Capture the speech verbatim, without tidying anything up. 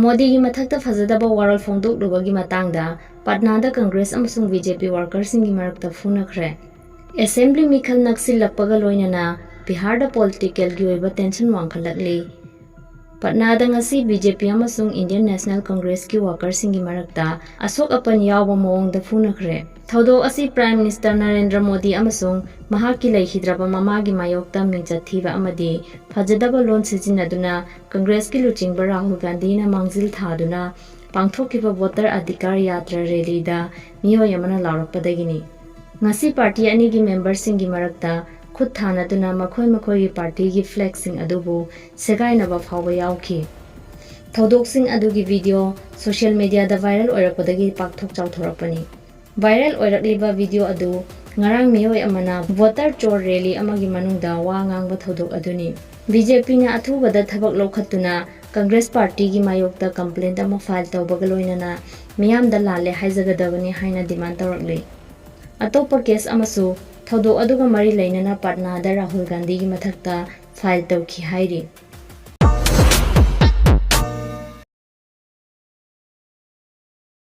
ꯃꯣꯗꯤꯒꯤ ꯃꯊꯛꯇ ꯐꯖꯗꯕ ꯋꯥꯔꯣꯜ ꯐꯣꯡꯗꯣꯛꯂꯨꯕꯒꯤ ꯃꯇꯥꯡꯗ ꯄꯠꯅꯥꯗ ꯀꯪꯒ꯭ꯔꯦꯁ ꯑꯃꯁꯨꯡ ꯕꯤ ꯖꯦ ꯄꯤ ꯋꯥꯔꯀꯔꯁꯤꯡꯒꯤ ꯃꯔꯛꯇ ꯐꯨꯅꯈ꯭ꯔꯦ꯫ ꯑꯦꯁꯦꯝꯕ꯭ꯂꯤ ꯃꯤꯈꯜ ꯅꯛꯁꯤꯜꯂꯛꯄꯒ ꯂꯣꯏꯅꯅ ꯕꯤꯍꯥꯔꯗ ꯄꯣꯂꯤꯇꯤꯀꯦꯜꯒꯤ ꯑꯣꯏꯕ ꯇꯦꯟꯁꯟ ꯋꯥꯡꯈꯠꯂꯛꯂꯤ꯫ ꯄꯠꯅꯥꯗ ꯉꯁꯤ ꯕꯤ ꯖꯦ ꯄꯤ ꯑꯃꯁꯨꯡ ꯏꯟꯗꯤꯌꯟ ꯅꯦꯁꯅꯦꯜ ꯀꯪꯒ꯭ꯔꯦꯁꯀꯤ ꯋꯥꯔꯀꯔꯁꯤꯡꯒꯤ ꯃꯔꯛꯇ ꯑꯁꯣꯛ ꯑꯄꯟ ꯌꯥꯎꯕ ꯃꯑꯣꯡꯗ ꯐꯨꯅꯈ꯭ꯔꯦ꯫ ꯊꯧꯗꯣꯛ ꯑꯁꯤ ꯄ꯭ꯔꯥꯏꯝ ꯃꯤꯅꯤꯁꯇꯔ ꯅꯔꯦꯟꯗ꯭ꯔ ꯃꯣꯗꯤ ꯑꯃꯁꯨꯡ ꯃꯍꯥꯛꯀꯤ ꯂꯩꯈꯤꯗ꯭ꯔꯕ ꯃꯃꯥꯒꯤ ꯃꯥꯌꯣꯛꯇ ꯃꯤꯡꯆꯠ ꯊꯤꯕ ꯑꯃꯗꯤ ꯐꯖꯗꯕ ꯂꯣꯟ ꯁꯤꯖꯤꯟꯅꯗꯨꯅ ꯀꯪꯒ꯭ꯔꯦꯁꯀꯤ ꯂꯨꯆꯤꯡꯕ ꯔꯥꯍꯨꯜ ꯒꯥꯟꯙꯤꯅ ꯃꯥꯡꯖꯤꯜ ꯊꯥꯗꯨꯅ ꯄꯥꯡꯊꯣꯛꯈꯤꯕ ꯚꯣꯇꯔ ꯑꯙꯤꯀꯥꯔ ꯌꯥꯇ꯭ꯔꯥ ꯔꯦꯂꯤꯗ ꯃꯤꯑꯣꯏ ꯑꯃꯅ ꯂꯥꯎꯔꯛꯄꯗꯒꯤꯅꯤ꯫ ꯉꯁꯤ ꯄꯥꯔꯇꯤ ꯑꯅꯤꯒꯤ ꯃꯦꯝꯕꯔꯁꯤꯡꯒꯤ ꯃꯔꯛꯇ ꯈꯨꯠ ꯊꯥꯅꯗꯨꯅ ꯃꯈꯣꯏ ꯃꯈꯣꯏꯒꯤ ꯄꯥꯔꯇꯤꯒꯤ ꯐ꯭ꯂꯦꯒꯁꯤꯡ ꯑꯗꯨꯕꯨ ꯁꯦꯒꯥꯏꯅꯕ ꯐꯥꯎꯕ ꯌꯥꯎꯈꯤ꯫ ꯊꯧꯗꯣꯛꯁꯤꯡ ꯑꯗꯨꯒꯤ ꯚꯤꯗꯤꯑꯣ ꯁꯣꯁꯤꯌꯦꯜ ꯃꯤꯗꯤꯌꯥꯗ ꯚꯥꯏꯔꯦꯜ ꯑꯣꯏꯔꯛꯄꯗꯒꯤ ꯄꯥꯛꯊꯣꯛ ꯆꯥꯎꯊꯣꯔꯛꯄꯅꯤ꯫ ꯚꯥꯏꯔꯦꯜ ꯑꯣꯏꯔꯛꯂꯤꯕ ꯚꯤꯗꯤꯑꯣ ꯑꯗꯨ ꯉꯔꯥꯡ ꯃꯤꯑꯣꯏ ꯑꯃꯅ ꯚꯣꯇꯔ ꯆꯣꯔ ꯔꯦꯂꯤ ꯑꯃꯒꯤ ꯃꯅꯨꯡꯗ ꯋꯥ ꯉꯥꯡꯕ ꯊꯧꯗꯣꯛ ꯑꯗꯨꯅꯤ꯫ ꯕꯤ ꯖꯦ ꯄꯤꯅ ꯑꯊꯨꯕꯗ ꯊꯕꯛ ꯂꯧꯈꯠꯇꯨꯅ ꯀꯪꯒ꯭ꯔꯦꯁ ꯄꯥꯔꯇꯤꯒꯤ ꯃꯥꯌꯣꯛꯇ ꯀꯝꯄ꯭ꯂꯦꯟ ꯑꯃ ꯐꯥꯏꯜ ꯇꯧꯕꯒ ꯂꯣꯏꯅꯅ ꯃꯤꯌꯥꯝꯗ ꯂꯥꯜꯂꯦ ꯍꯥꯏꯖꯒꯗꯕꯅꯤ ꯍꯥꯏꯅ ꯗꯤꯃꯥꯟ ꯇꯧꯔꯛꯂꯤ꯫ ꯑꯇꯣꯞꯄ ꯀꯦꯁ ꯑꯃꯁꯨ ꯊꯧꯗꯣꯛ ꯑꯗꯨꯒ ꯃꯔꯤ ꯂꯩꯅꯅ ꯄꯠꯅꯥꯗ ꯔꯥꯍꯨꯜ ꯒꯥꯟꯙꯤꯒꯤ ꯃꯊꯛꯇ ꯐꯥꯏꯜ ꯇꯧꯈꯤ ꯍꯥꯏꯔꯤ꯫